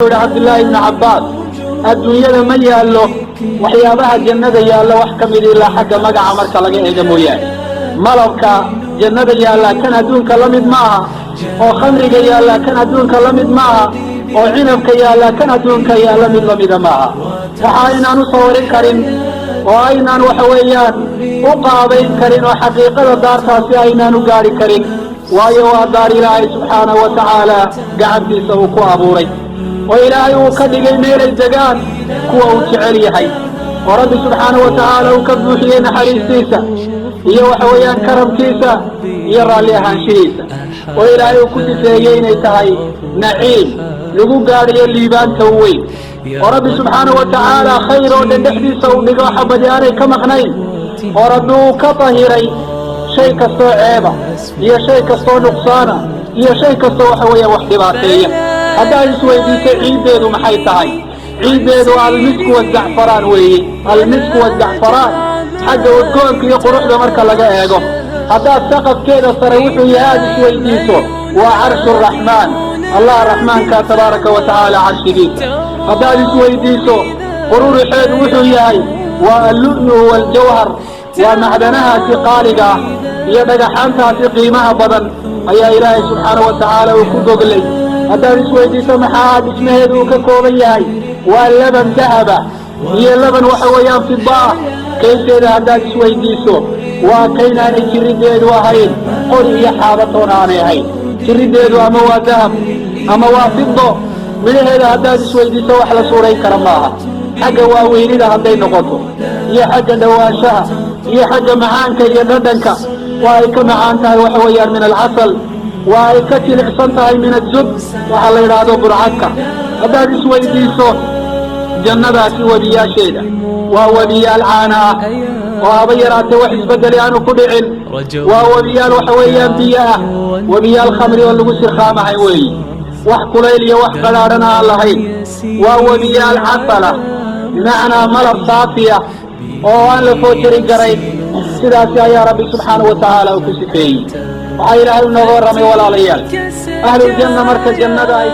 Yihi Cabdillaahi Ibnu Cabbaas: "Adduunyada ma yaallo waxyaabaha jannada yaallo wax ka mid, ilaa xagga magaca marka laga eego mooyaane. Malabka jannada yaallaa kan adduunka la mid ma aha, oo khamriga yaallaa kan adduunka la mid ma aha, oo cinabka yaallaa kan adduunka yaalla mid lamida maaha. Waxa aynaan u sawirin karin oo aynaan waxa weeyaan u qaabayn karin oo xaqiiqada daartaasi aynaan u gaadhi karin, waayo waa daar Ilaahay subxaanahu wa tacaala gacantiisa uu ku abuuray, oo Ilaahay uu ka dhigay meelay degaan kuwa uu jecel yahay, oo Rabbi subxaanahu wa tacaala uu ka buuxiyey naxariistiisa iyo waxa weeyaan karamkiisa iyo raalli ahaanshihiisa, oo Ilaahay uu ku sifeeyey inay tahay naciim lagu gaadhayo liibaanta weyn, oo Rabbi subxaanahu wa tacaala khayr oo dhan dhexdiisa uu dhigo, xabadi aanay ka maqnayn, oo Rabbi uu ka tahiray shay kastoo ceeba iyo shay kastoo nuqsaana iyo shay kastoo waxa weeyaan wax dhibaateeya. Haddaad isweydiiso ciiddeedu maxay tahay, ciiddeedu almisku wazacfaraan weeye, almisku wazacfaraan, xagga udgoonka iyo quruxda marka laga eego. Haddaad saqafkeeda sare wuxuu yahay aada isweydiiso, waa carshu raxmaan, Allah raxmaanka tabaaraka wa tacaala carshigiisa. Haddaad isweydiiso qururuxeedu wuxuu yahay, waa allu'lu waaljawhar, waa macdanahaasi qaaliga ah iyo dhagaxaantaasi qiimaha badan ayaa Ilaahay subxaana wa tacaala uu ku goglay. Haddaad isweydiiso maxaa dhismaheedu uu ka kooban yahay, waa laban dahaba iyo laban waxa weeyaan fida ah. Kaynteeda haddaad isweydiiso, waa kaynaanay jiriddeedu ahayn qori iyo xaabatoon aanay ahayn, jiriddeedu ama waa dahab ama waa fido. Midhaheeda haddaad isweydiiso, wax la suurayn kara maaha, xagga waaweynida hadday noqoto iyo xagga dhowaanshaha iyo xagga macaanka iyo dhadhanka. Waa ay ka macaan tahay waxa weeyaan min alcasal, waa ay ka jilicsan tahay min azub, waxaa la yidhaahdo burcadka. Haddaad isweydiiso jannadaasi webiyaasheeda, waa webiyaal caana ah oo haba yaraatee wax isbedeli aanu ku dhicin, waa webiyaal waxa weeyaan biyo ah, webiyaal khamri oo lagu sirkhaamahay weeyi, wax kulayl iyo wax qadhaadhana aan lahayn, waa webiyaal casala, bimacnaa malab saafiya oo aan la foojari garayn. Sidaasi ayaa Rabbi subxaanahu wa tacaala uu ku sifeeyey. Waxaa Ilaahay inooga warramay, walaalayaal, ahluljanna marka jannada ay